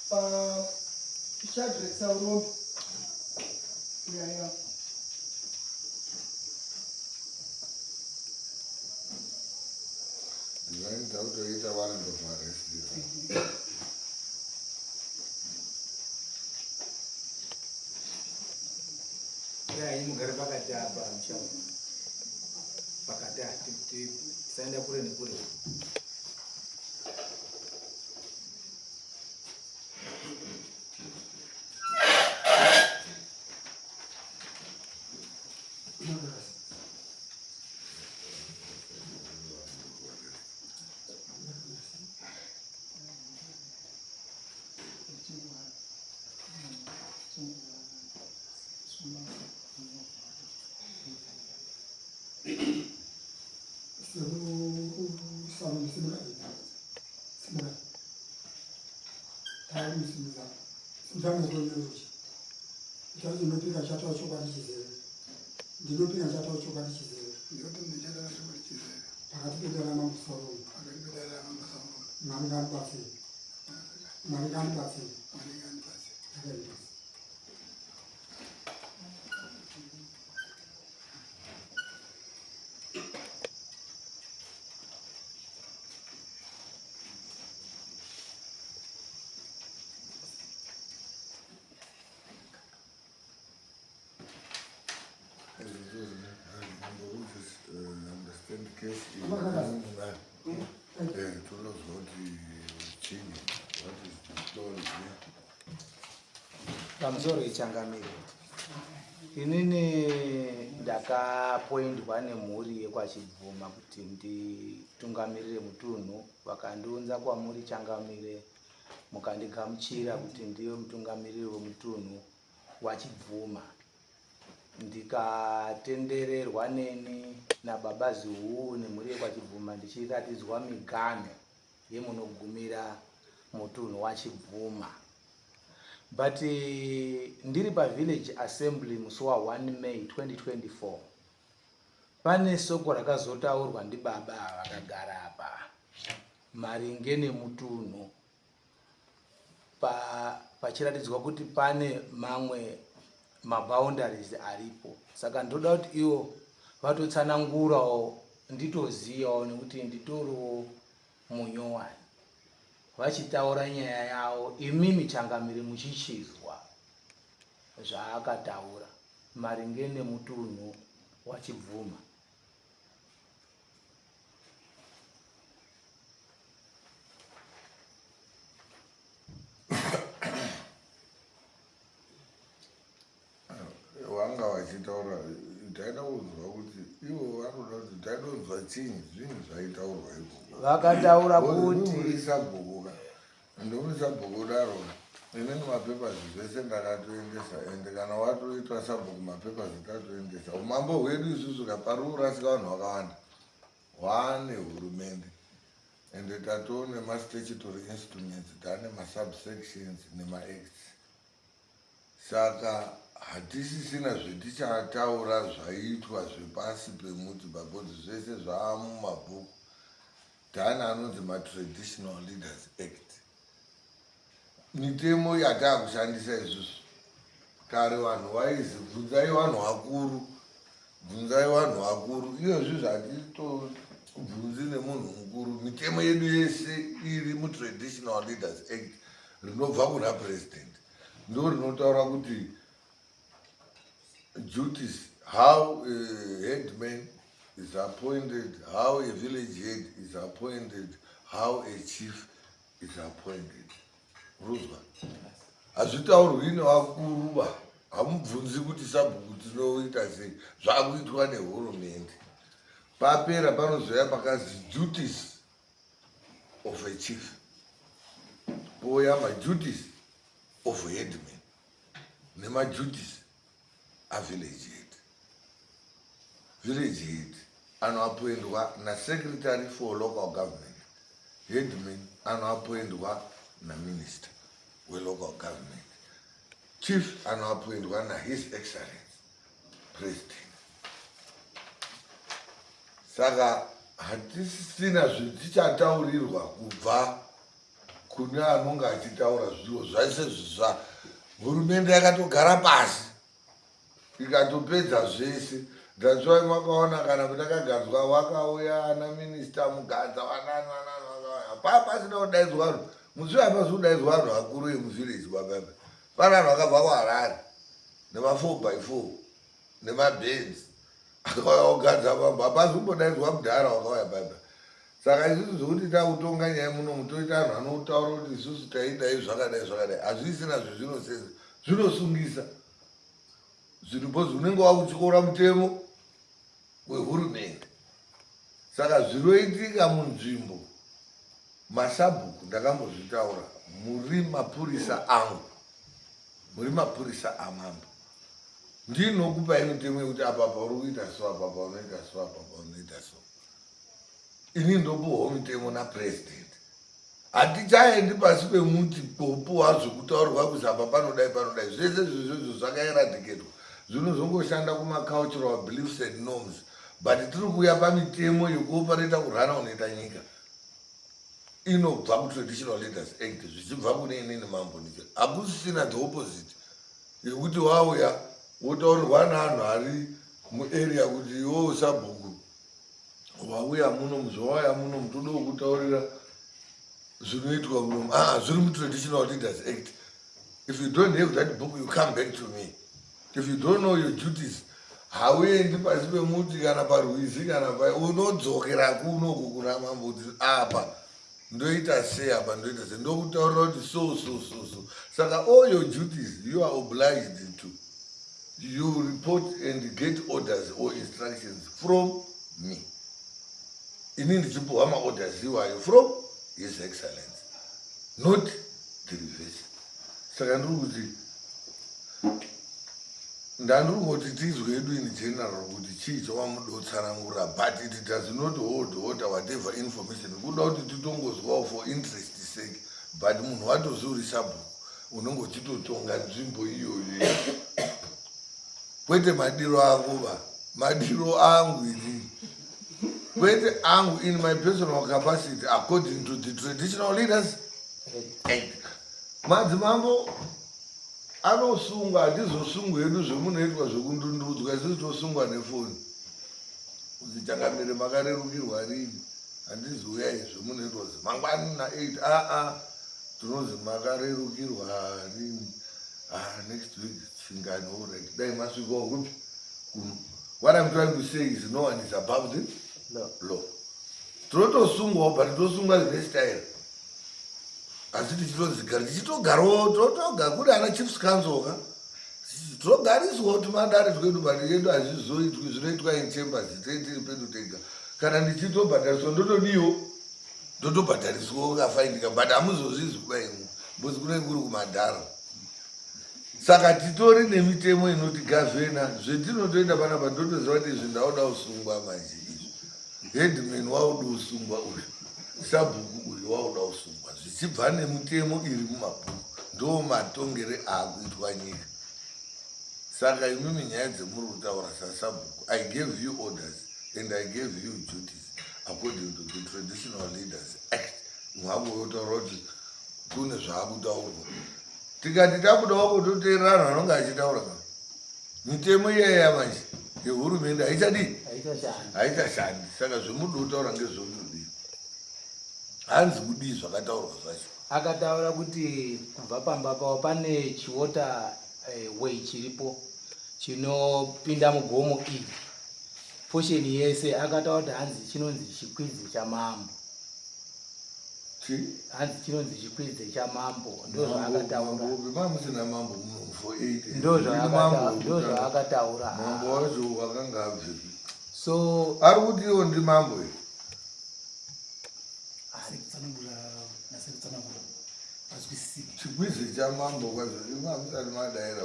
Pa Shadrack Saurombe. Uyaya. Design takutoita warrant of arrest. Yeah, mugare pakati apa muchau. Pakati ah, tisaenda kure nekure. Ndinopika ndichataura chokwadi chizere Ndinoti ndichataura chokwadi chizere pakati pedare ramambo Saurombe. Pakati pedare ramambo Saurombe. Mwari ngaandibatsire. Mwari ngaandibatsire. Mwari ngaandibatsire. Ndakaita. Understand case tolozwa kuti chini, what is the story here? Pamusoro ichangamire, inini ndakapoindwa nemhuri yekwaChibvuma kuti nditungamirire mutunhu. Vakandiunza kwamuri changamire, mukandigamuchira kuti ndive mutungamiriri wemutunhu waChibvuma. Ndikatendererwa neni nababa Zihuu nemhuri yekwaChibvuma, ndichiratidzwa miganho yemunogumira mutunhu waChibvuma. But ndiri pavillage assembly musi wa1 May 2024, pane soko rakazotaurwa ndibaba vakagara apa maringe nemutunhu, pachiratidzwa kuti pane mamwe maboundaries aripo. Saka ndoda kuti ivo vatotsanangurawo, nditoziyawo nekuti nditoriwo munyowani, vachitaura nyaya yavo, imimi changamire muchichizwa zvaakataura maringe nemutunhu waChibvuma. Vanga vachitaura, taida kunzwa kuti ivo vanoda kuti taidonzwa chinyi, zvinhu zvaitaurwa ikoko. Vakataura kuti Muri sabhuku ka, ndori sabhuku daro, inini mapapers zvese ndakatoendesa, ende kana watoitwa sabhuku, mapapers tatoendesa. Umambo hwedu isusu ka, pari kurasika vanhu vakawanda hwane hurumende, ende tatoo nemastatutory instruments, taane masubsections nemaacts, saka hatisisina zvetichataura zvaiitwa zvepasi pemuti, because zvese zvaamumabhuku. Taane anonzi maTraditional Leaders Act, mitemo yataakushandisa isusu. Kare vanhu vaizi bvunzai vanhu vakuru, bvunzai vanhu vakuru. Iyozvi zvatitobvunzi nemunhu mukuru. Mitemo yedu yese iri muTraditional Leaders Act rinobva kuna President, ndo rinotaura kuti duties, how a headman is appointed, how a village head is appointed, how a chief is appointed. Ruzwa, hazvitaurwi nevakuru ba, hamubvunzi kuti sabhuku tinoita sei, zvakuitwa nehurumende. Papera panozoya pakazi duties of a chief, pouya maduties of headman nemaduties avillage head. Village head anoapoindwa nasecretary for local government, headman anoapoindwa naminister welocal government, chief anoapoindwa naHis Excellence President. Saka hatisisina zvetichataurirwa kubva. Kune anonge achitaura zviro zvese zva hurumende yakatogara pasi ikatopedza zvese. That's why makaona kana kutakagadzwa wakauya ana minista Mugadza, vanani vanani vakauya pa pasina kudaidzwa vanhu. Musi hapasi kudaidzwa vanhu vakuru vemuvillage bababa. Pane vanhu vakabva kuHarare nema4 by 4 nemaBenz akauya ogadza mambo. Hapasi kumbodaidzwa mudhara wakauya baba. Saka isusu zvokuti takutonga nyaya muno, toita vanhu vanotaura kuti isusu taidai zvakadai zvakadai, hazvisina zvezvinosesa, zvinosungisa zvinhu because unenge wakutyora mutemo wehurumende. Saka zvinoitika munzvimbo masabhuku, ndakambozvitaura, muri mapurisa angu, muri mapurisa amambo. Ndinokupai mitemo yekuti apa pauri kuita so, apa paunoita so, apa paunoita so. Ini ndopuhwawo mitemo napurezidendi. Hatichaendi pasi pemuti kopuwa zvekutaurwa kuzi apa panodai panodai. Zvese izvozvo zvakaeradicatwa, zvinozongoshanda kumacultural beliefs and norms, but tiri kuuya pamitemo yekuoperata kurana unoita nyika inobva kuTraditional Leaders Act, zvichibva kune inini mambo. Ndicho hakusisina the opposite yekuti wauya wotaurirwa neanhu ari muarea kuti iwowo sabhuku wauya muno, muzvawauya muno mutoda kutaurira zvinoitwa muno. Ah, zviri muTraditional Leaders Act. If you don't have that book, you come back to me. If you don't know your duties, hauendi pasi pemuti kana parwizi kana pa unodzokera kunoku kuna mambo kuti apa ndoita sei, apa ndoita sei, ndokutaurira kuti so so so so. Saka all your duties you are obliged to, you report and get orders or instructions from me. Ini ndichipuhwa maorders iwayo from His Excellence, not the reverse. Saka ndiri kuti ndandiri kungoti tizwe yedu in general kuti chii chawamudotsanangura, but it does not hold water, whatever information kuda kuti titongozwawo for interest sake. But munhu watozi uri sabhuku, unenge uchitotonga nzvimbo iyoyo, kwete madiro ako va madiro angu inini, kwete angu in my personal capacity according to the Traditional Leaders Act. Madzimambo anosungwa, hatizosungwa hedu zvemunoitwa zvekundundudzwa. Isusu tosungwa nefoni kuti changamire makarerukirwa rini. Handiziuyai zvemunoitwa kuti mangwani na8 aa, tinonzi makarerukirwa rini? Ah, next week chingani? Alright, dai masvikawo kupi kuno. What I'm trying to say is no one is above the law. Tinotosungwawo, but tosungwa zvine style, asi tichitonzigara tichitogarawo totoga kuri ana chiefs council ka, togariswawo tumadare twedu, but yedu hazvizoitwi, zvinoitwa in chambers, tiri pedu tega. Kana ndichitobhadhariswa ndotodiwo ndotobhadhariswawo kafaindika, but hamuzozvizwi kubaimwe because kunenge kuri kumadhara. Saka titori nemitemo inoti gavhena zvetinotoenda panapa. Ndotoziva kuti izvi ndauda kusungwa manje, izvi headman wauda kusungwa, uyu sabhuku uyu wauda kusungwa, zvichibva nemutemo iri mumabhuku. Ndo matongere aakuitwa nyika. Saka imimi nyaya dzemuri kutaura sasabhuku, I gave you orders and I gave you duties according to the Traditional Leaders Act. Mwakuyotaura kuti kune zvaakutaurwa, tikati tabudawo kutoteerera vanhu vanonge achitaura ka mitemo iyaya manje yehurumende haichadii? Haichashandi. Haichashandi. Saka zvemudi kutaura ngezvekudii? Hanzi kudii zvakataurwa zvacho? Akataura kuti kubva pamba pavo pane chiwater way chiripo chinopinda mugomo iri portion yese. Akataura kuti hanzi chinonzi chikwidzi chamambo. Chi? Hanzi chinonzi chikwidzi chamambo, ndo zvaakataura. Mamusina mambo muno for 8. Ndo zvaakataura. Mambo wacho wakanga abvepi? So ari kuti iwo ndi mambo here? Kutsanangura, nase kutsanangura azwisisiki. Chikwizi chamambo kwacho imi hamusati madaira,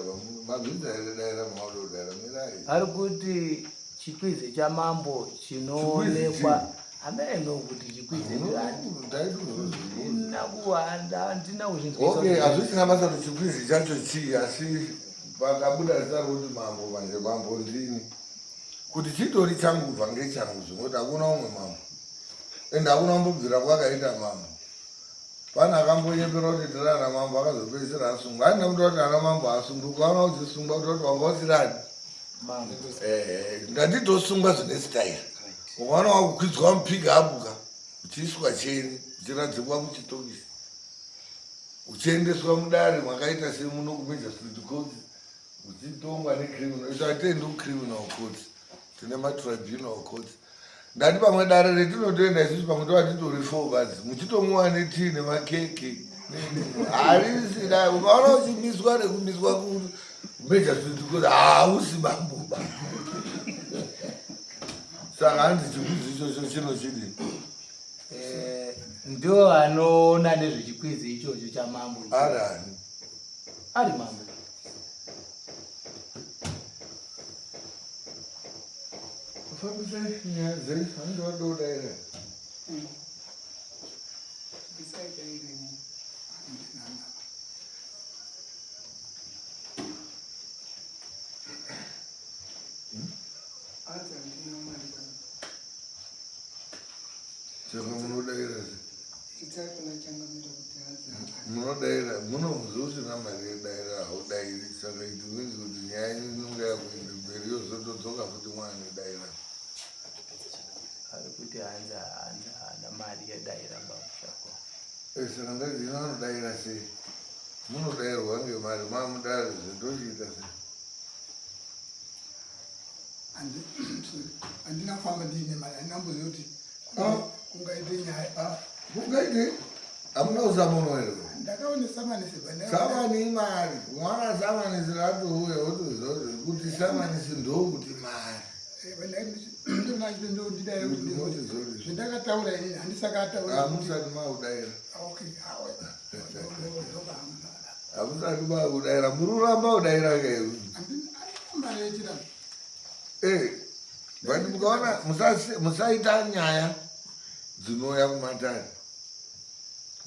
mabvisa here? Daira maododaira, mirai. Ari kuti chikwizi chamambo chinoonekwa ameno kuti chikwizi handina kuzvinzwisa. Okay, hazvisina basa kuti chikwizi chacho chii, asi pakabuda zita rekuti mambo manje, mambo ndini. Kuti chitori changu kubva ngechangu, zvinokuti hakuna umwe mambo ende hakuna kumbobvira kwakaita mambo. Pane akambonyepera kuti tiri ana mambo akazopedzisira asungwa. Handina kuda kuti ana mambo asungwe, ukaona uchisungwa kuda kuti wanga usiri ani. Eh, ndatitosungwa zvine style. Ukaona wakukwidzwa mupiga abuka, uchiiswa cheni, uchiradzikwa muchitokisi. Uchiendeswa mudare mwakaita semuno kumagistrate court, uchitongwa necriminal. Isu hatiendi kucriminal court. Tine matribunal court. Ndati pamwe dare retinotoenda isusu pamwe tova titori four badzi muchitomwiwa netii nemakeke. Harisi dare ukaona uchimiswa rekumiswa kumagistrate court hausi mambo ba. Saka hanzi chikwizi ichocho chinochidii? Eh, ndio anoona nezvechikwizi ichocho chamambo icho. Ari ani? Ari mambo. Fambisai nyaya dzenyu, vanenge vadodaira. Saka munodaira munodaira muno usina mari yedaira haudairi saka it means kuti nyaya inonge yakuenda mberi yozotodzoka futi mwana daira. Ari kuti hanzi haana mari yedaira bamushako. Eh, saka ndati ino anodaira sei? Munodairwa ngemari mamudare zvendochiita sei? Handina kufamba ndiine mari, handina kumboziva kuti kungaite nyaya. Kungaite hamuna kusamonwa here? Ndakaone samanisi. Samani imari. Mwana samanisi ratouya wotoziva kuti samanisi ndokuti mari. Zvendakataura ini handisakataura. Hamusati makudaira. Hamusati makudaira. Muri kuramba kudaira ke? Eh, but mukaona musaita nyaya dzinouya kumatare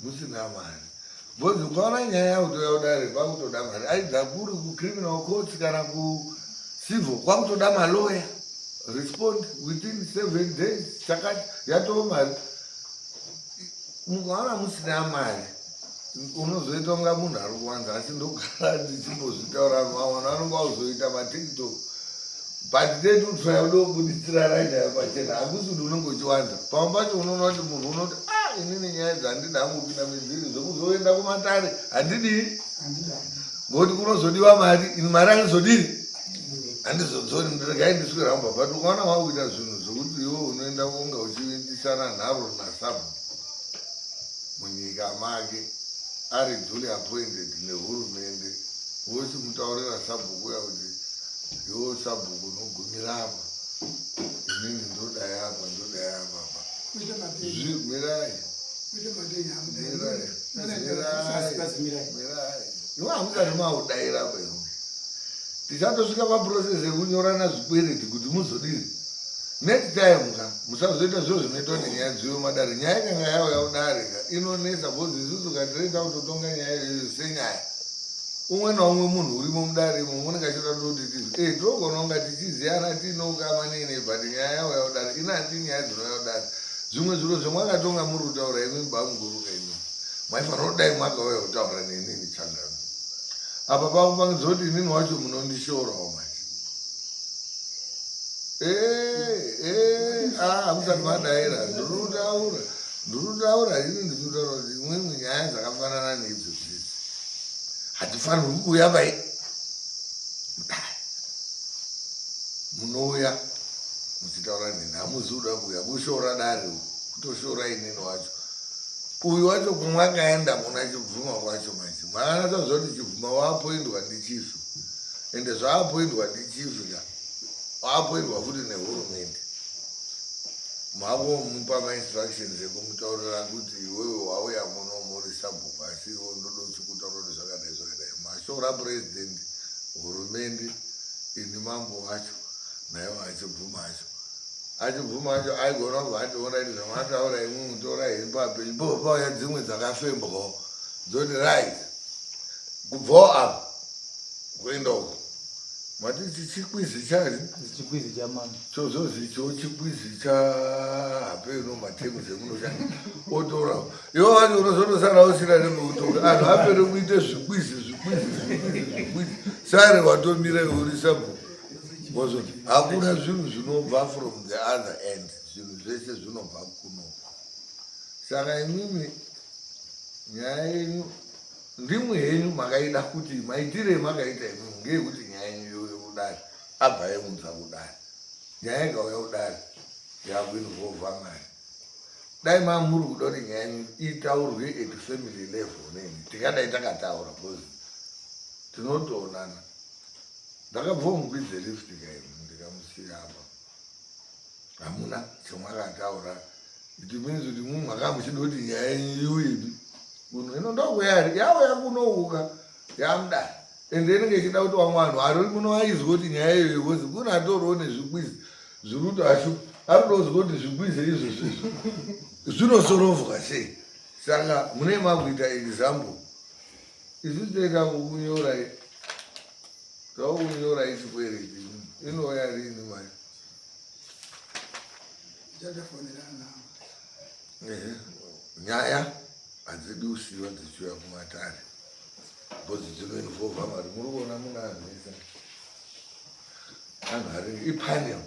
musina mari. Because ukaona nyaya yakutoya kudare kwakutoda mari. Aidza kuri kucriminal courts kana kucivil kwakutoda maloya. Respond within 7 days. Chakati yatoo mari. Mukaona musina mari unozoita kunga munhu ari kuwanza asi ndogara ndichimbozvitaura vamwe vanonga vazoita maTikTok. But then utraya udobuditsira nyaya pachena hakusi kuti unenge uchiwanza. Pamwe pacho unoona kuti munhu unoti ah inini nyaya dzandida hangu kupinda medziri zvekuzoenda kumatare handidii ngokuti kunozodiwa mari ini mari handizodini handizodzoni regai ndiswera mumba. But ukaona wakuita zvinhu zvokuti iwe unoenda kunga uchiitisana nharo nasabhu munyika make ari duly appointed nehurumende wochimutaurira sabhuku uya kuti iwe sabhuku unogumira apa inini ndodai apa ndodai apa apa. Mirai. Mirai. Iwe hamusati maudaira apa iwe. Tichatosvika paprocess yekunyorana zvikwereti kuti muzodini. Next time ka musazoita zviro zvinoitwa nenyaya dziyo madare. Nyaya ikanga yauya kudare ka inonetsa because isusu katireita kutotonga nyaya iyoyo senyaya. Umwe naumwe munhu urimo mudare imomo unenge achida kutoti tizvi. Eh, tinogona kunga tichiziyana tiine ukama nei but nyaya yauya kudare ini handii nyaya dzinouya kudare. Zvimwe zviro zvemwakatonga muri kutaura imi bamukuru kaimi. Maifanira kudai mwakauya kutaura nenini changamire. Apa pakupangidza kuti inini wacho munondishorawo manje. Eh, eh, ah, hamusati madaira. Ndiri kutaura ini ndiri kutaura kuti imwimwi nyaya dzakafanana neidzo dzidzi. Hatifanirwi kuuya vai mudare. Munouya muchitaura neni hamuzi kuda kuuya kushora dare uku kutoshora inini wacho. Uyu wacho kumwakaenda muna Chibvuma kwacho manje. Makanatsa kuti Chibvuma waapoindwa ndichifu. Ende zvaapoindwa ndichifu ka. Waapoindwa futi nehurumende. Makomupa mainstructions ekumutaurira kuti iwewe wauya muno muri sabhuku asi iwe ndoda uchikutaura kuti zvakadai zvakadai. Mashora president, hurumende, ini mambo wacho, naiwo achibvuma acho. Achibvuma acho aigona kubva ationa kuti zvamataura imwimwi torai ipapo ipapo pauya dzimwe dzakafembwawo dzoti right kubvawo apa kuenda uko. Mati chikwizi chari? Chikwizi chamambo. Chozozi cho chikwizi cha hapeno matemu dzemunoshanda otora. Iwe wacho unozotosara usina nepekutora. Anhu apere kuite zvikwizi zvikwizi zvikwizi zvikwizi. Sare watomira iwe uri sabhuku. Wazoti hakuna zvinhu zvinobva from the other end. Zvinhu zvese zvinobva kuno. Saka imwimwi nyaya yenyu ndimwi henyu makaida kuti maitire emakaita imwimwi ngeyekuti nyaya yenyu iuye kudare abva aiunza kudare nyaya ikauya kudare yakuinvolva mari dai mamuri kuda kuti nyaya yenyu itaurwe at family level neni tingadai takataura because tinotoonana ndakabva mukwidze lift kaini ndikamusiya apa hamuna chamwakataura it means kuti mumwe makanga muchida kuti nyaya yenyu iuyepi kuno ino ndokuyari yauya kunouka yamudai ende inenge ichida kuti vamwe vanhu vari muno vaizwe kuti nyaya iyoyo because kune atoriwo nezvikwizi zviri kuti ashu arikuda kuzwa kuti zvikwizi izvozvo izvo zvinosorovwa sei saka mune makuita example isu toita kukunyorai Taukunyora ichikwereti inouya rini mari? Nyaya hadzidi kusiiwa dzichiuya kumatare because dzinoinvolva mari. Muri kuona muna anhu ese anhu ari ipanel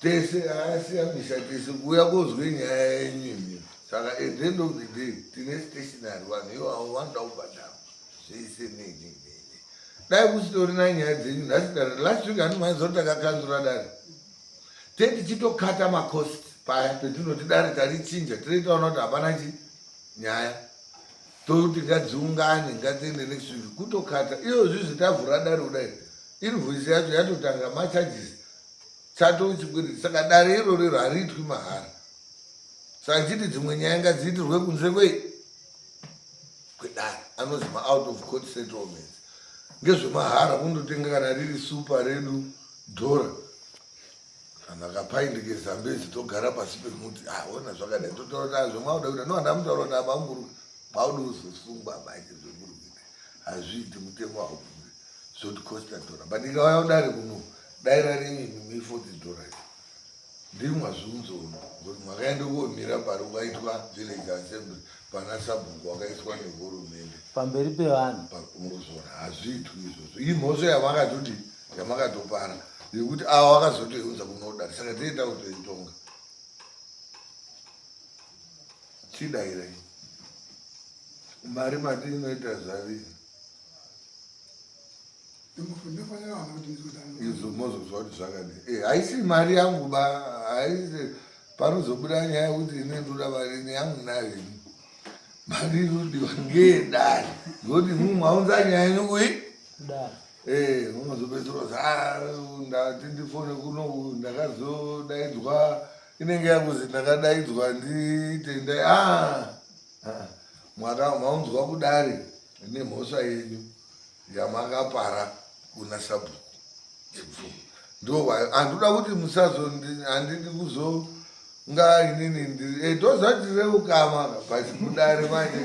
tese akasiya misha tese kuuya kozwe nyaya yenyu imi. Saka at the end of the day tine stationary vanhu ivavo vanoda kubhadharwa zvese nei nei nei dai kusitorina nyaya dzenyu nhasi dare last week handi maiziva kuti takakanzura dare te tichitokata macost paya petinoti dare tarichinja tinoitaona kuti hapana chi nyaya tokuti ngadziungane ngatiende next week kutokata iyo zvizvi tavhura dare kudai invoice yacho yatotanga macharges chato chikwereti saka dare iroro hariitwi mahara saka chiti dzimwe nyaya ngadziitirwe kunze kwei kwedare anonzi maout of court settlements ngezvemahara kundotenga kana riri supa redu dhora kana kapaindi kezambezi togara pasi pemuti ah, ona zvakadai totaura kuti azvo mauda kuita no handamutaura kuti abamukuru mauda kuzosungwa manje zvemuri kuita hazviiti mutemo haubvumi zvotikosta dhora but ikauya kudare kuno daira renyu imi 40 dhora Ndimwa zviunzo uno kuti mwakaenda komira pari kwaitwa village assembly pana sabhuku wakaiswa nehurumende pamberi pevanhu murikuzviona hazviitwi izvozvo iyi mhosva yamakatodi yamakatopara yekuti ava wakazotoiunza kunodari saka toenda kutoitonga chidairai mari mati inoita zvavii izvo mozozwa kuti zvakadii eh, haisi mari yangu ba haisi panozobuda nyaya yekuti ine ndoda mari ine yangu nayo ini mari inodiwa ngeyedare ngokuti mumwe maunza nyaya yenyu kui eh, unozopedzisira kuti ah, ndati ndifone kuno ndakazodaidzwa inenge yakuzi ndakadaidzwa nditendai ah, ah, mwaka maunzwa kudare nemhosva yenyu yamakapara kuna sabhuku chipfumo ndo handoda kuti musazo handidi kuzonga inini eh, tozati reukama but kudare manje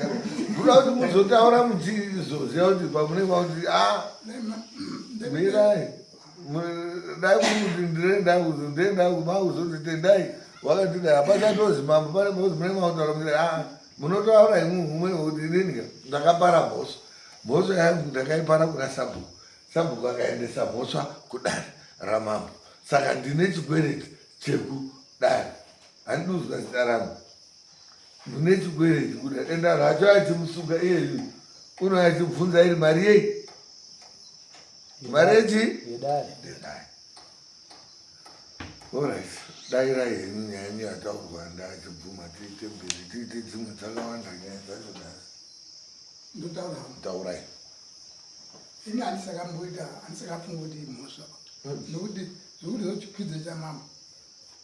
ndoda kuti muzotaura muchizoziva kuti pamune makuti a ah, mirai dai kuti ndire ndenda makuzoti tendai wakatidai hapachatozi mambo pane mune makutaura muchidai a ah, munotaura imwe mumwe kuti inini ndakapara mhosva mhosva yangu ndakaipara kuna sabhuku sabhuku akaendesa mhosva kudare ramambo saka ndine chikwereti chekudare handidi kuzwa zita rangu ndine chikwereti kudare enda racho achimusunga iyeyu unouya achibvunza iri mari yei mari yechi yedare Alright, dairai henyu nyaya yenyu yataurwa ndachibvuma tiite mberi tiite dzimwe dzakawanda nyaya dzacho nhasi. Ndotaura. Taurai. Ini handisakamboita handisakafunga kuti imhosva nokuti zvekuti zvochikwidza chamambo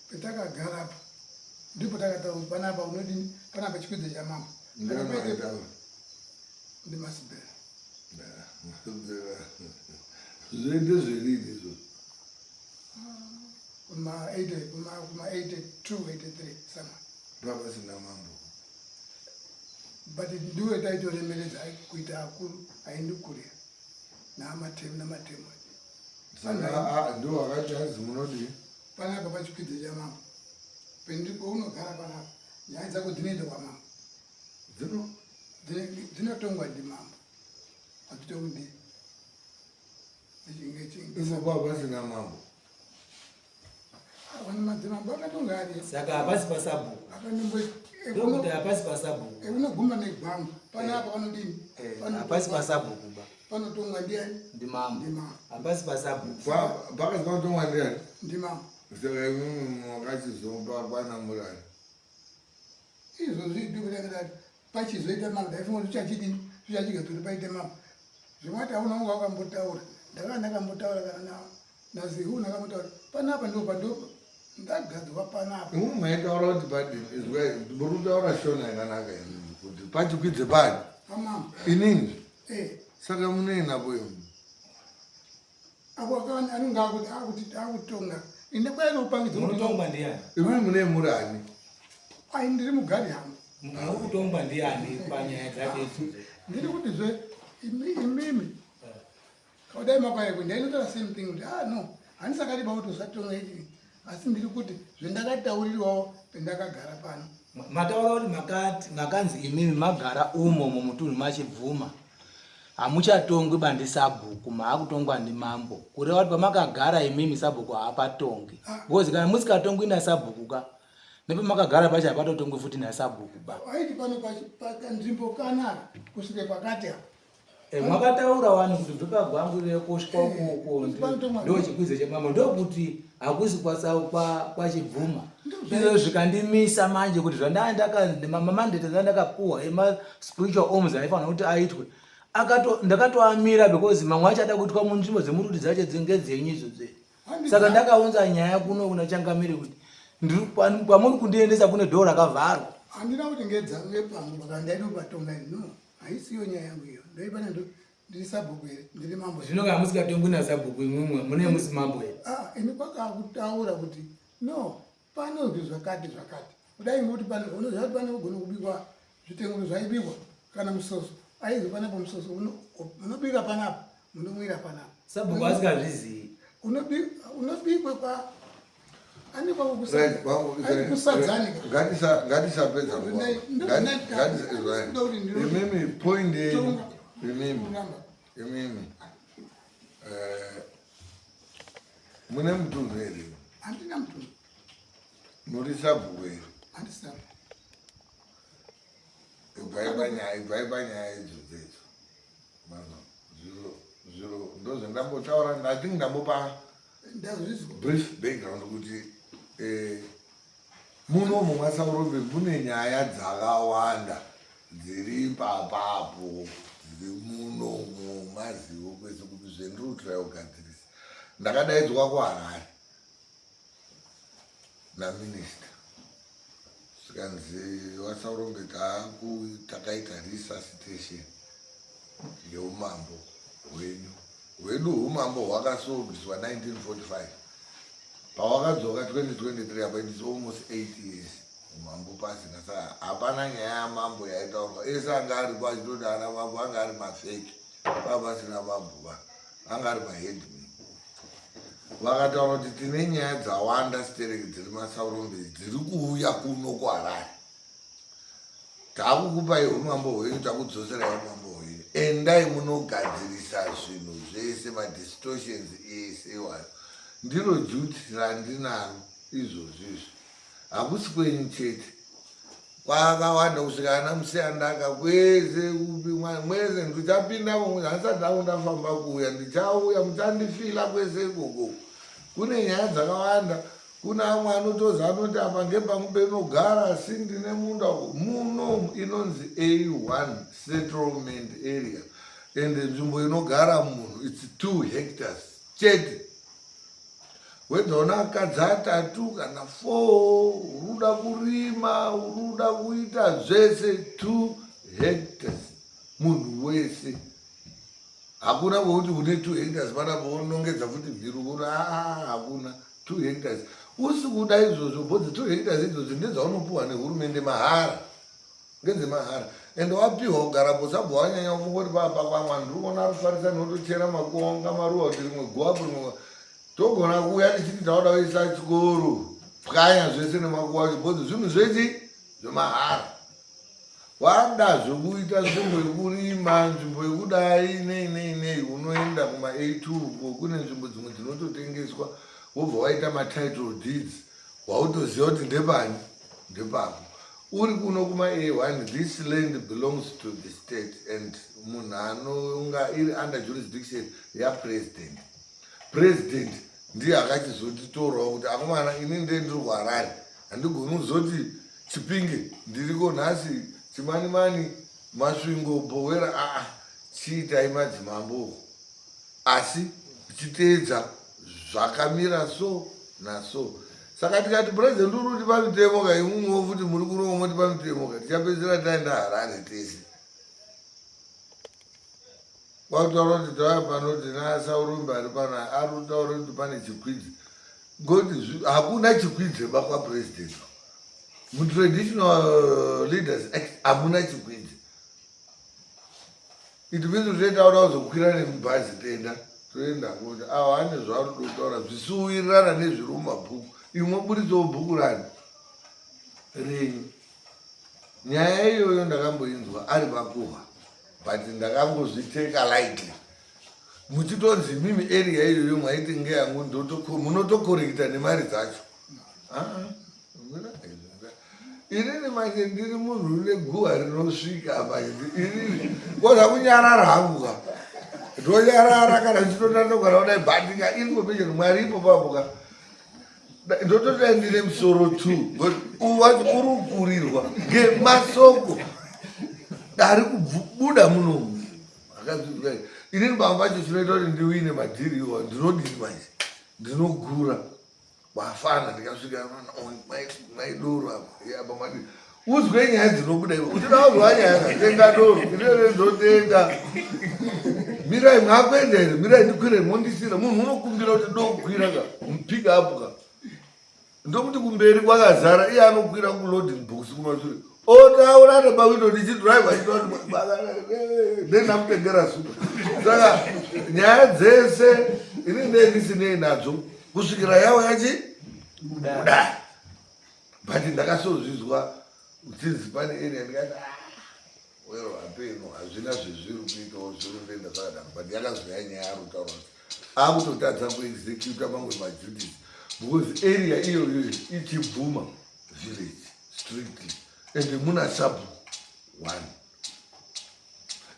petakagara apa ndipo takataura kuti panapa unodini panapa chikwidza chamambo ndimasibhera Zvoende zverini izvozvo? Kuma 80 kuma kuma 82 83 somewhere. Ndapasina mambo. But ndiwe taitoremeredza kuita akuru aindi kurira naamatemu namatemu. Saka ndo wakati hanzi munodii? Panapa pachikwidza chamambo. Pendiko unogara panapa. Nyaya dzako dzinoenda kwamambo. Dzino dzinotongwa ndimambo. Hadzitongwi ndi Ipo pa pasina mambo. Vana madzimambo akatonga ari. Saka hapasi pasabhuku. Ndokuti hapasi pasabhuku. Unoguma negwangu. Panapa panodini? Hapasi pasabhuku ba. Panotongwa ndiani? Ndimambo. Ndimambo. Hapasi pasabhuku. Pakati panotongwa ndiani? Ndimambo. Saka imwimwi makachizomba kwana murari. Izvozvi ndikuti pachizoita mambo ndaifunga kuti zvichachidini zvichachigadzira kuti paite mambo. Zvimwe taona unga wakambotaura. Ndakanga ndakambotaura kana na naZihu ndakambotaura. Panapa ndipo pandopa ndagadzwa panapa. Imwe maitaura kuti padini izwai muri kutaura shona yakanaka imimi kuti pachikwidze pani. Pamambo. Inini. Eh. Saka munei napo imimi? Apo akana anenge akuti akuti akutonga. Ine kwai upangidza kuti unotongwa ndiani? Imimi mune muri ani? Ai ndiri mugari hangu. Muri kutongwa ndiani panyaya dzacho idzodzo? Ndiri kuti zve imimi. Kudai makwaiko ndainotaura same thing kuti ah no handisakadiba kuti usatonga ichi asi ndiri kuti zvendakataurirwawo pendakagara pano. Mataura kuti makati makanzi imimi magara umo mumutunhu machibvuma hamuchatongwi ba ndisabhuku maakutongwa ndimambo kureva kuti pamakagara imimi sabhuku haapatongi because kana musikatongwi nasabhuku ka nepamakagara pacho hapatotongwi futi nasabhuku ba. Waiti pano pakanzvimbo kanaka kusvike pakati apa. Makataura wani kuti bve pagwangu rekoshwa ukoko ndo chikwidzo chemambo ndokuti hakusi kwachibvuma izvo zvikandimisa manje kuti zvandandakamamandete zvandakapuwa emaspiritual oms aifanira kuti aitwe ndakatoamira because mamwe acho ada kuitwa munzvimbo dzemurudi dzacho ngedzenyu izvozve saka ndakaunza nyaya kuno kuna changamire kuti pamuri kundiendesa kune dhoo rakavharwa. Handina kuti ngedzangu yepangu pakandainopatonga no haisiyo nyaya yangu iyo ndoipana ndiri sabhuku here ndiri mambo zvino kana musikatongwi nasabhuku imwimwe mune musi mambo here ah ini kwakakutaura kuti no panozwi zvakati zvakati kudai ngokuti pane unoziva kuti pane kugona kubikwa zvitengo zvaibikwa kana musoso aizwi panapo musoso unobika panapa munomwira panapa sabhuku asikazvizii unobikwe kwa Ngatisapedza imimi point yenyu imimi imimi mune mutunhu here? Handina mutunhu. Muri sabhuku here? Handisabhuku. Ibvai panyaya, ibvai panyaya idzodzo idzo. Zviro zviro ndozvandambotaura, I think ndambopa brief background kuti muno mumasaurombe mune nyaya dzakawanda dziri ipapapo dziri muno mumazivo kwese kuti zvendiri kutiraya kugadzirisa. Ndakadaidzwa kuHarare naminista zvikanzi vaSaurombe takaita resuscitation yeumambo hwenyu hwedu umambo hwakasobviswa 1945 pawakadzoka 2023 apa it is almost 8 years umambo pasina. Saka hapana nyaya yamambo yaitaurwa, ese anga aripo achitoti ana mambo anga ari mafeki, paa pasina mambo va anga ari maheadman. Vakataura kuti tine nyaya dzawanda stereki dziri masaurombe dziri kuuya kuno kuHarare, takukupai umambo hwenyu, takudzoserai umambo hwenyu, endai munogadzirisa zvinhu zvese madistortions ese iwayo. Ndiro duty randinaro izvozvi izvi, hakusi kwenyu chete, kwakawanda kusvika ana Musiyandaka kwese kupi mwese ndichapinda handisati ndangu ndafamba kuuya, ndichauya muchandifila kwese ikoko. Kune nyaya dzakawanda, kuna amwe anotoza anoti apa ngepangu penogara asi ndine munda muno inonzi A1 settlement area and nzvimbo inogara munhu its 2 hectares chete. Whether una akadzi atatu kana 4, uri kuda kurima, uri kuda kuita zvese, 2 hectares munhu wese. Hakuna kwekuti une 2 hectares panapo wonongedza futi mhiru kuti aa hakuna 2 hectares. Usi kuda izvozvo bhodzi 2 hectares idzodzo ndedzaunopuhwa nehurumende mahara, ngedzemahara ende wapiwa kugarapo sabva wanyanya kungoti papa kwamwa ndiri kuona rufarisa notochera makuonga maruwa kuti rimwe guwapo rimwe. Togona kuuya tichiti tauda kuisa chikoro, pwanya zvese nemakuwa acho because zvinhu zvechi zvemahara. Wada zvekuita nzvimbo yekurima, nzvimbo yekudai nei nei nei, unoenda kuma A2 uko kune nzvimbo dzimwe dzinototengeswa wobva waita matitle deeds wautoziva kuti ndepani ndepako. Uri kuno kuma A1 this land belongs to the state and munhu anonga iri under jurisdiction yapresident. President ndiye akachizotitorawo kuti akomana ini ndiye ndiri kuHarare handigoni kuzoti Chipinge ndiriko nhasi Chimanimani Masvingo Bhowera aa chiitai madzimambo uko asi tichiteedza zvakamira so naso saka tikati president uri kutipa mitemo ka imumwewo futi muri kuno motipa mitemo ka tichapedzisira taenda Harare tese Kwakutaura kuti tauya pano tina Saurombe ari pano ari kutaura kuti pane chikwidzi ngoti hakuna chikwidzi ba kwapresident mutraditional leaders act hamuna chikwidzi it means kuti taura kuzokwira nemubhazi tenda toenda kuti awa ane zvaari kutaura zvisiwirirana nezviri mumabhuku imwe buritsawo bhuku rani renyu Nyaya iyoyo ndakamboinzwa ari makuhwa but ndakangozviteka lightly. Muchitonzi imimi area iyoyo mwaiti ngeyangu munotokorekita nemari dzacho. Ah, ah, inini manje ndiri munhu une guhwa rinosvika manje inini koza kunyarara hangu ka ndonyarara kana ndichitotatogara kudai but ka information mwari ipo papo ka ndototi ndine musoro t wacho uri kukurirwa ngemasoko ari kubuda munomu akazvizwa inini baba vacho chinoita kuti ndiwine madhiri iwa ndinodini manje ndinogura wafana ndikasvika maidoro apa apa madiri uzwe nyaya dzinobuda iwe uchida kuzwa nyaya katenga doro inene ndotenga mirai mwakuenda here mirai ndikwire mondisira munhu unokumbira kuti ndokukwira ka mupika apo ka ndokuti kumberi kwakazara iye anokwira kuloading box kumashure otaura nepawindo ndichidrive achitndendamutengera supa saka nyaya dzese ini ndee ndisinei nadzo kusvikira yawo yachi buda but ndakasozvizwa uchinzi pane area ndikati ah, well hapeno hazvina zvezviri kuitawo zviri ndoenda zvakadaro but yakazoya nyaya ari kutaura kuti akutotadza kuexecuta mamwe maduties because area iyoyo ichibvuma village strictly and muna sabhuku one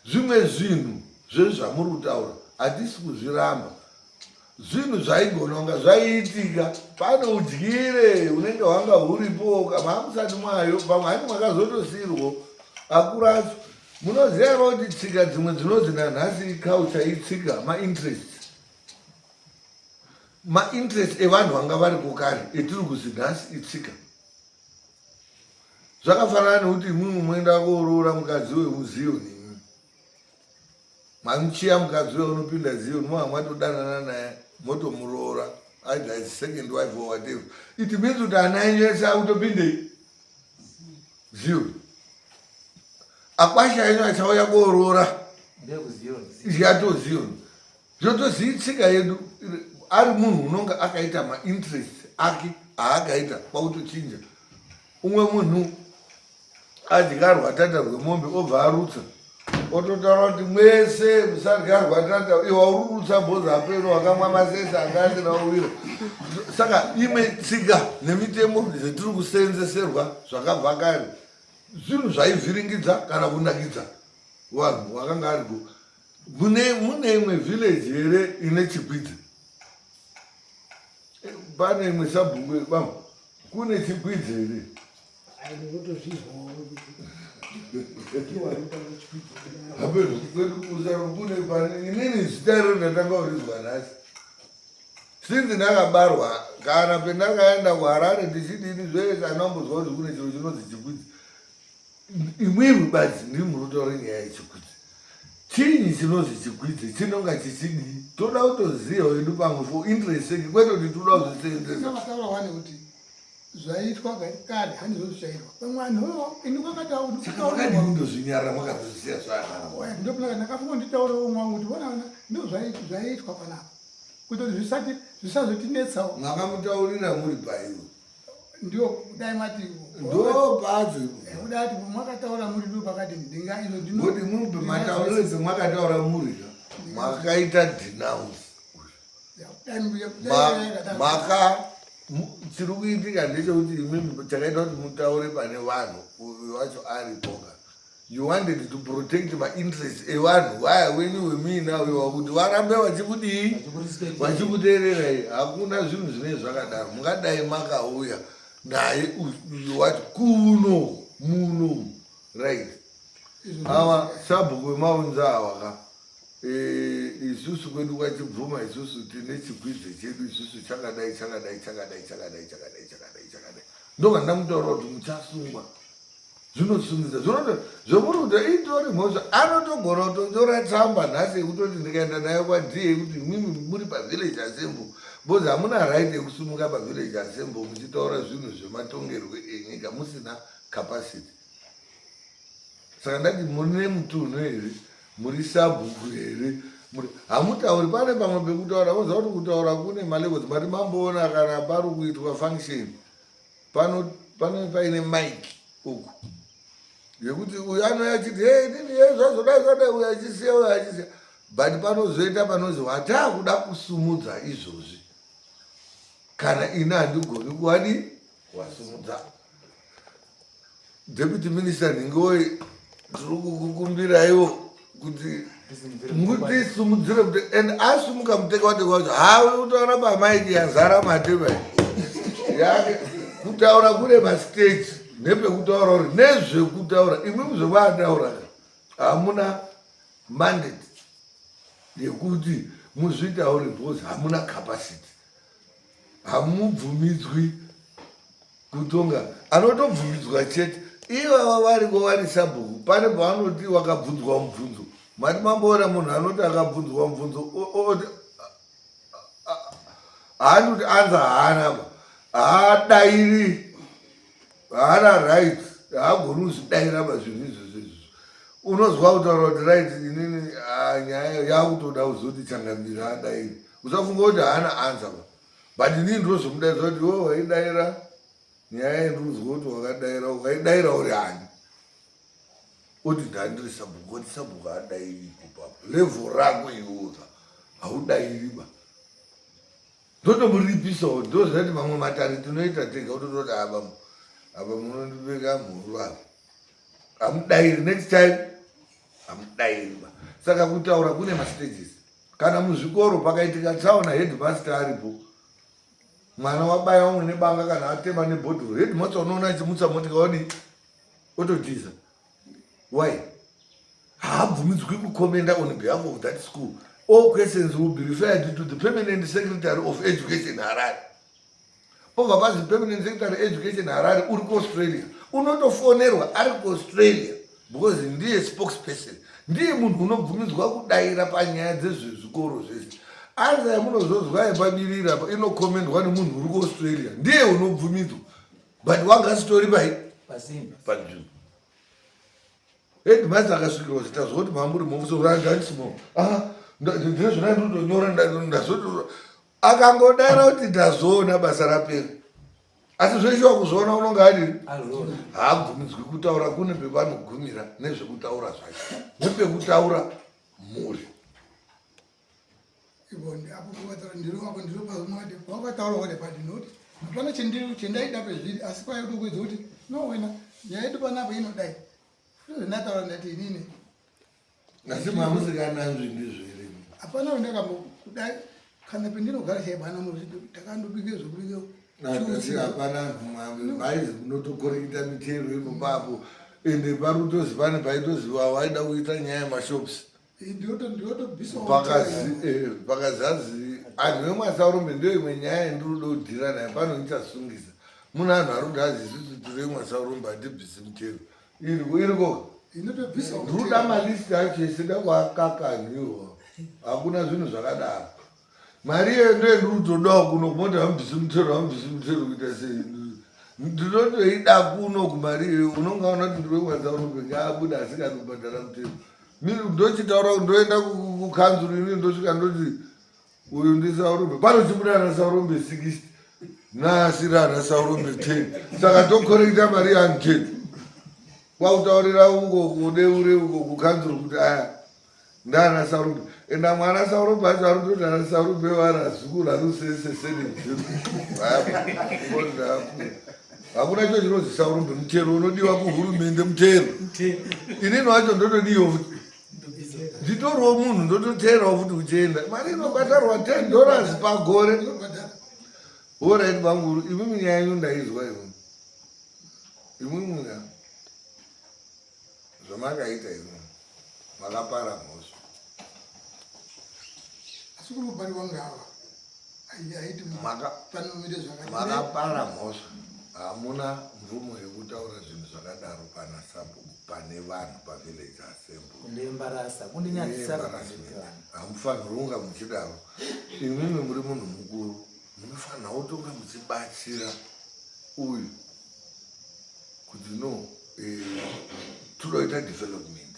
Zvimwe zvinhu zvezvamuri kutaura hatisi kuzviramba, zvinhu zvaigona kunga zvaiitika. Pane udyire unenge hwanga huripo maamusati mwayo, pamwe hani mwakazotosiirwo akuru acho. Munoziva here kuti tsika dzimwe dzinonzi nanhasi iculture, itsika, mainterest mainterest evanhu vanga variko kare etiri kuzi nhasi itsika. Zvakafanana nekuti imwimwi moenda kooroora mukadzi wemuZiyoni imwimwi. Mamuchiya mukadzi uyo unopinda Ziyoni mova mwatodanana naye motomuroora either as second wife or whatever. It means kuti ana enyu ese akutopindei Ziyoni. Akwasha enyu achauya kooroora yato Ziyoni. Zvotozivi tsika yedu ari munhu unonga akaita mainterest ake aakaita kwakutochinja umwe munhu adya rwatata rwemombe obva arutsa ototaura kuti mwese musadya rwatata iwa uri kurutsa bhozi apeno wakamwa masese anga asina uwira saka imwe tsika nemitemo zvetiri kusenzeserwa zvakabva kare zvinhu zvaivhiringidza kana kunakidza vanhu vakanga ariko Mune mune imwe village here ine chikwidza? Pane imwe sabhuku bam kune chikwidza here? Hapeno kwedu kusaro kune pane inini zita iro ndatanga kurizwa nhasi. Since ndakabarwa kana pendakaenda kuHarare ndichidini zvese andambozwa kuti kune chiro chinonzi chikwidza. Imwimwi badzi ndimi munotaura nyaya yechikwidzi. Chinyi chinonzi chikwidzi chinonga chichidii? Toda kutoziva hedu pamwe for interest sake kwete kuti toda kuzviseenzesa. Vataura wani kuti zvaitwa kare handizvo zvichaitwa. Pamwe vanhu ini kwakataura Saka makadii kundozvinyarara makazvisiya zvakadaro? Ndopinaka ndakafunga nditaurawo mwangu kuti vona vana ndo zvaiitwa panapa. Kuita kuti zvisati Zvisazotinetsawo. Makamutaurira muri paiwo. Ndio kudai mati ndo padzo. Kudai ati mwakataura muri ndo pakati ndinga izvo ndino. Kuti muri matauriro dzemwakataura muri makaita denounce. Maka chiri kuitika ndechekuti imimi chakaita kuti mutaure pane vanhu uyu wacho aripoka. You wanted to protect mainterest evanhu vaya wenyu wemuinawo kuti varambe vachikudii vachikuteererai. Hakuna zvinhu zvinee zvakadaro. Mungadai makauya naye uyu wacho kuno muno right. Ava sabhuku vemaunza awa ka isusu kwedu kwachibvuma isusu tine chikwidze chedu isusu chakadai chakadai chakadai chakadai chakadai chakadai chakadai. Ndobva ndamutaura kuti muchasungwa. Zvinosungisa zvinoto zvemuri kuti itori mhosva anotogona kutonyora tsamba nhasi yekutoti ndikaenda nayo kwaDA kuti imwimwi muri pavillage assembly because hamuna right yekusumuka pavillage assembly muchitaura zvinhu zvematongerwe enyika musina capacity. Saka ndati mune mutunhu here, muri sabhuku here, hamutauri. Pane pamwe pekutaura moziva kuti kutaura kune malevels. Mati mamboona kana pari kuitwa function pano pano paine mic uku yekuti uyu anouya achiti hey nini hey zvazodai zvadai, uyu achisiya uyu achisiya, but panozoita panozi watakuda kusumudza izvozvi, kana ini handigoni kuwadi wasumudza. Deputy Minister Nhingoyi, tiri kukukumbiraiwo kuti mutisumudzire kuti and asumuka muteka wateka wacho hawe kutaura pamaiki yazara matema yake kutaura kune mastage nepekutaura uri nezvekutaura imwimwi zvekwaataura hamuna mandate yekuti muzvitaure because hamuna capacity, hamubvumidzwi kutonga. Anotobvumidzwa chete ivava variko vari sabhuku. Pane pavanoti wakabvunzwa mubvunzo, mati mamboona munhu anoti akabvunzwa mubvunzo haani kuti anza haana ba haadairi, haana right, haagoni kuzvidaira ba zvinhu izvozvo izvozvo. Unozwa kutaura kuti right inini nyaya yakutoda kuzoti changamira adairi, usafunga kuti haana anza ba, but inini ndinozomudaidza kuti iwe waidaira nyaya yendinozwa kuti wakadaira, wakaidaira uri ani? Oti ndandiri sabhuku. Oti sabhuku haadairi ipo papo level rako iwoka haudairi ba, ndotomuripisawo. Ndozvati mamwe matare tinoita tega kutototi apa apa munondipeka mhuru apa hamudairi, next time hamudairi ba. Saka kutaura kune mastages. Kana muzvikoro pakaitika tsaona, headmaster aripo, mwana wabaya umwe nebanga kana atema nebhodhoro, headmaster unoona achimutsa motika odi ototiza. Why? Haabvumidzwi kucommenta on behalf of that school. All questions will be referred to the permanent secretary of education Harare. Pobva pazi permanent secretary education Harare uri kuAustralia, unotofonerwa ari kuAustralia because ndiye spokesperson, ndiye munhu unobvumidzwa kudaira panyaya dzezvezvikoro zvese. Anza yamunozozwa yepabirira apa inokomendwa nemunhu uri kuAustralia, ndiye unobvumidzwa, but wanga asitori pai panzvimbo. Headmaster akasvikirwa kuti tazwa kuti mamuri muofisi, ndezvona ndinotonyora ndazoti akangodaira kuti ndazoona basa rapera, asi zveshuwa kuzviona unonga adini, haabvumidzwi kutaura. Kune pevanogumira nezvekutaura zvacho nepekutaura mhuri. Wakataura wale pati noti hapana chendaida pezviri, asi kwaikutokuedza kuti no wena nyaya yedu panapa inodai ndataura ndati inini. Asi mamusikananzvi ndizvo here? Hapana wendakambokudai kana pendinogara chaibana takandobike zvekubike. Asi hapana vaizi kunotokorekita mitero ipopapo, ende pari kutozi pane paitoziva waida kuita nyaya yemashops. Pakazazi anhu vemwasaurombe ndio imwe nyaya yandinoda kudhira nayo pano ndichasungisa mune anhu ari kuti azi isusu tiri vemwasaurombe hatibvisi mutero. Iriko iriko, ndinoda malist acho ese ndakuakakanhiwa. Hakuna zvinhu zvakadaro. Mari iyoyo ndoye ndiri kutodawo kuno kumoti hamubvisi mutero, hamubvisi mutero kuita sei? Ndinotoida kuno kumari iyoyo. Unonga ona kuti ndiri wemwasaurombe ngaabuda asikadi kubhadhara mutero. Ndochitaura ndoenda kukanzuru ini ndosvika ndoti Uyu ndiSaurombe. Panochibuda ana Saurombe 60 naasiri ana Saurombe 10. Saka tokorekta mari yani 10. Kwakutaurira uko kudeure uko kukanzuru kuti aya ndaana Saurombe. Enda mwana Saurombe acho ari kutoti ana Saurombe varazukuru arusese sene. Hakuna cho chinonzi Saurombe mutero unodiwa kuhurumende mutero. Inini wacho ndotodiwa futi. Nditoriwo munhu ndototeerawo futi uchienda. Mari inobhadharwa 10 dollars pagore. Horaiti bamukuru, imimi nyaya yenyu ndaizwa imimi. Imimi ka zvamakaita imimi makapara mhosva. Asi kuri kupariwa ngava haiti panomire zvakati. Makapara mhosva. Hamuna mvumo yekutaura zvinhu zvakadaro pana sabhuku pane vanhu pavillage assembly. Kundiembarasa, kundinyadzisa. Hamufanirwi kunga muchidaro. Imimi muri munhu mukuru. Munofanira kutonga muchibatsira uyu kuti no eh, todoita development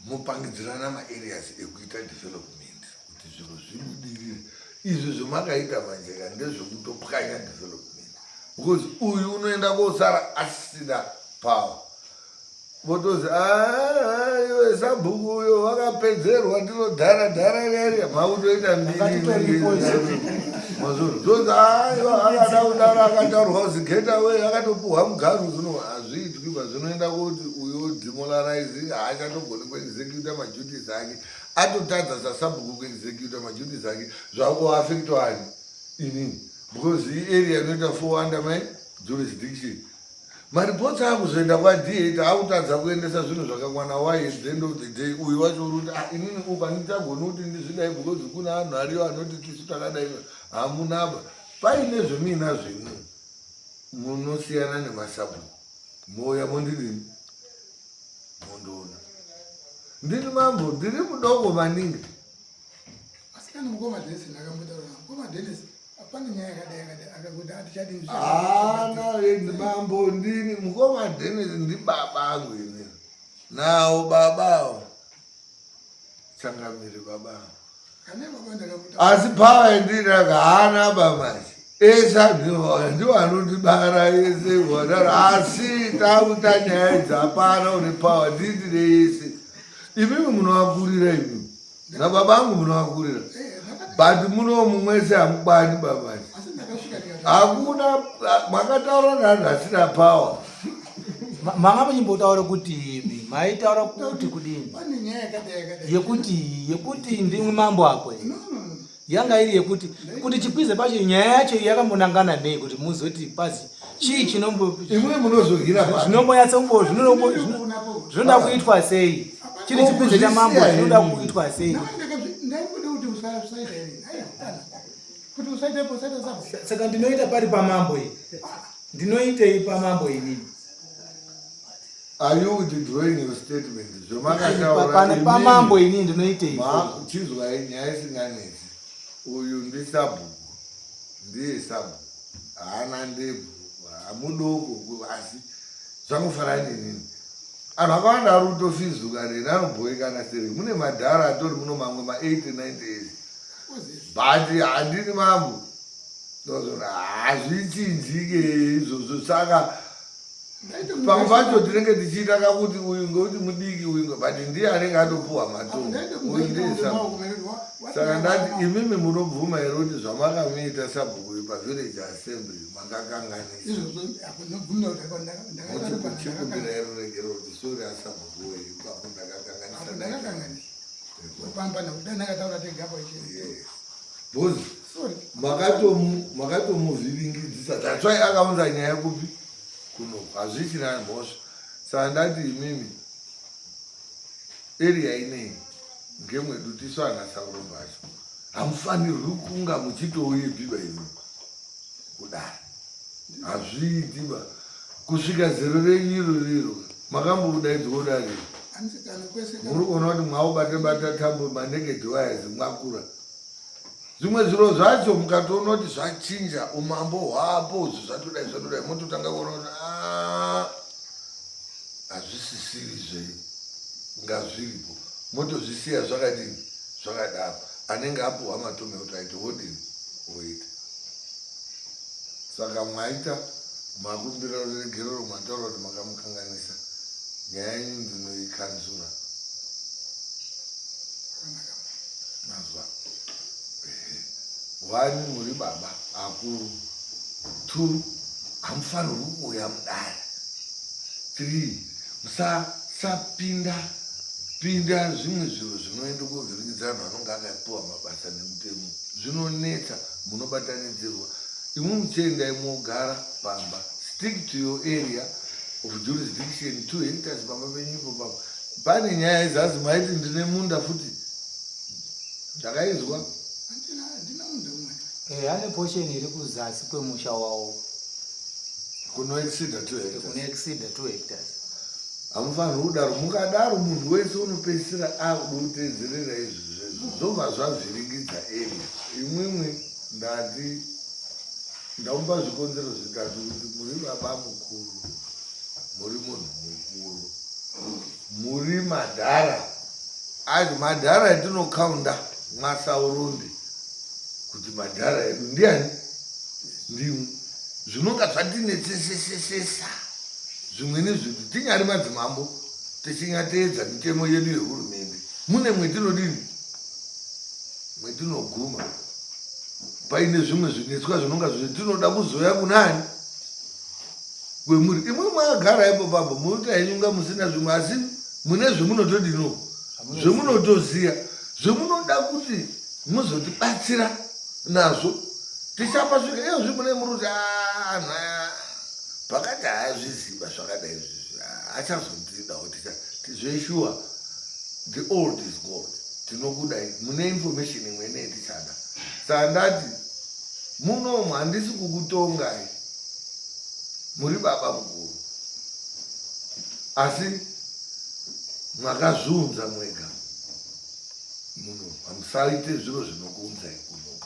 mopangidzirana maareas ekuita development kuti zviro zvibudirire izvi zvemakaita manjeka ndezvekutopwanya development because uyu unoenda kosara asina power votozi ah, iwe sabhuku uyo wakapedzerwa ndiro dhara dhara riya makutoita mbirimazozi aiwa akada kudaro akataurwa kuzi get away akatopuhwa mugaru zvino hazviitwi ba zvinoenda kuti uyo demolarize haachatogoni kuexecuta maduties ake atotadza sasabhuku kuexecuta maduties ake zvakuafectwa ani inini because iarea inoita four under my jurisdiction Mareports akuzoenda kwaDA taakutadza kuendesa zvinhu zvakakwana why at the end of the day uyu wacho uri kuti ah, inini uku handichagoni kuti ndizvidai because kuna anhu ariyo anoti tisu takadai hamunaba paine zvemuinazvo imwe munosiyana nemasabhuku mouya mondidini mondiona ndini mambo ndiri mudoko maningi Asi kana mukoma Dennis ndakambotaura navo. Mukoma Dennis hapana nyaya yakadai yakadai akakuti hatichadi Ana mambo ndini mukoma Dennis ndibaba angu ini. Nawo baba awo. Changamire baba awo. Kane baba ndakamuta. Asi power yandinaka haana baba. Ese ndiwo anondibara ese wadaro asi takuta nyaya idzi hapana une power ndindine yese. Imimi munovakurira imimi. nababa angu munovakurira but muno mumwese hamukwani baba hakuna makataura naanhu asina power manga muchimbotaura kuti imi maitaura kuti kudini yekuti yekuti ndimwi mambo apo yanga iri yekuti kuti chikwize pacho nyaya yacho yakambonangana nei kuti muzoti pazi chii chinombo imwe munozohira zvinombonyatsombo zvinoda kuitwa sei chiri chikwize chamambo zvinoda kuitwa sei saka ndinoita pari pamambo iyi ndinoitei pamambo inini Are you withdrawing your statement? Zvamakataura pamambo ini ndinoitei? Chizwai nyaya isinganetsi. Uyu ndisabhuku. Ndiye sabhuku. Haana ndebvu. Hamudoko asi zvangofanana nenini. Anhu akawanda ari kutofizuka neni anobhoekana seri. Mune madhara atori muno mamwe ma 80 90 years. But handini mambo. Ndozona hazvichinjike izvozvo saka pamwe pacho tinenge tichiita kakuti uyu ngekuti mudiki uyu but ndiye anenge atopuwa matongo uyu ndiye sabhuku saka ndati imimi munobvuma here kuti zvamakamuita sabhuku uyu pavillage assembly makakanganisa chikumbira ruregero kuti sori asabhuku weyu ipapo ndakakanganisa because makatomuvhiringidzisa that's why akaunza nyaya kupi kunoku hazvichina mhosva saka ndati imimi area inei ngemwedu tisu ana saurombo acho hamufanirwi kunga muchitouye bhiba imi kudai hazviiti ba kusvika zero renyu iro riro makambodaidzwa kudari muri kuona kuti mwaubate bata tambo maneked wires mwakura Zvimwe zviro zvacho mukatoona kuti zvachinja umambo hwapo izvi zvatodai zvatodai mototanga kuona kuti ah, hazvisisiri zve nga zviripo motozvisiya zvakadini zvakadaro. Anenge apuhwa matume kuti aite wodini woita. Saka mwaita makumbira ruregerero mataura kuti makamukanganisa. Nyaya yenyu ndinoikanzura. Mazwa. One muri baba akuru. Two hamufanirwi kuuya mudare. 3 musasapinda pinda zvimwe zviro zvinoenda kovhiringidza vanhu vanonge akapiwa mabasa nemutemo zvinonetsa munobatanidzirwa imwe muchiendai mogara pamba stick to your area of jurisdiction 2 hectares pamba penyu ipo papa pane nyaya yezazi maiti ndine munda futi ndakaizwa Eh, ane portion iri kuzasi kwemusha wawo kunoexceeda 2 hectares kunoexceeda 2 hectares. Hamufanirwi kudaro. Mukadaro munhu wese unopedzisira akuda kuteedzerera izvi zvezvo zvobva zvavhiringidza area. Imwimwi ndati ndamupa zvikonzero zvitatu kuti muri baba mukuru, muri munhu mukuru, muri madhara. Azi madhara etinokaunda mwaSaurundi kuti madhara edu ndiani? Ndimwi. Zvinonga zvatinetsesesesesa zvimweni zvinhu tinyari madzimambo tichinyateedza mitemo yedu yehurumende mune mwetinodini mwetinoguma paine zvimwe zvinetswa zvinonga zvetinoda kuzoya kunani kwemuri imwe mwagara ipo papo munoita henyu nga musina zvimwe asi mune zvemunotodino zvemunotoziya zvemunoda kuti muzotibatsira nazvo tichapasvika iyo zvi mune muri kuti ah, anhu aya pakati haazviziva zvakadai izvizvi ah, achazondidawo ticha zveshuwa the old is gold tinokudai mune information imwe nei tichada saka ndati munomu handisi kukutongai muri baba mukuru asi makazviunza mwega muno hamusaite zviro zvinokuunzai kuno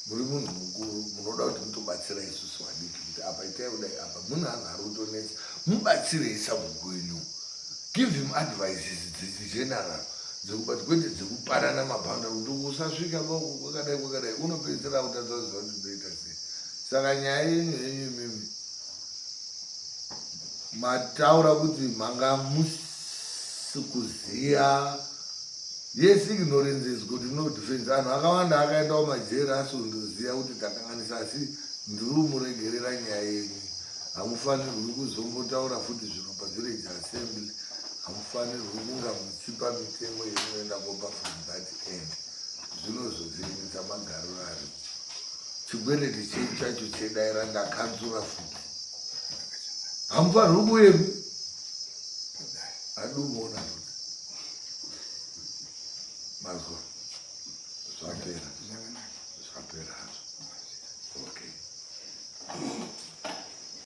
muri munhu mukuru munoda kuti mutobatsira isusu vadiki kuti apa itai kudai apa mune anhu ari kutonetsa mubatsirei sabhuku wenyu give him advices dzechigeneral dzekubati kwete dzekupanana mabhanda kuti usasvika bauku kwakadai kwakadai unopedzisira kutadza kuziva kuti ndoita sei saka nyaya yenyu henyu imimi Mataura kuti manga musi kuziya. Yes, ignorance is good, no defense. Anhu akawanda akaendawo majeri asi undoziya kuti takanganisa asi ndiri kumuregerera nyaya yenyu. Hamufanirwi kuzombotaura futi zviro pavillage assembly. Hamufanirwi kunga muchipa mitemo yemunoenda kopa from that end. Zvinozovhiringidza magariro aripo. Chikwereti chenyu chacho chedaira ndakanzura futi. Hamufanirwi kuuyepi adumuona futi. Mazwa zvapera zvapera.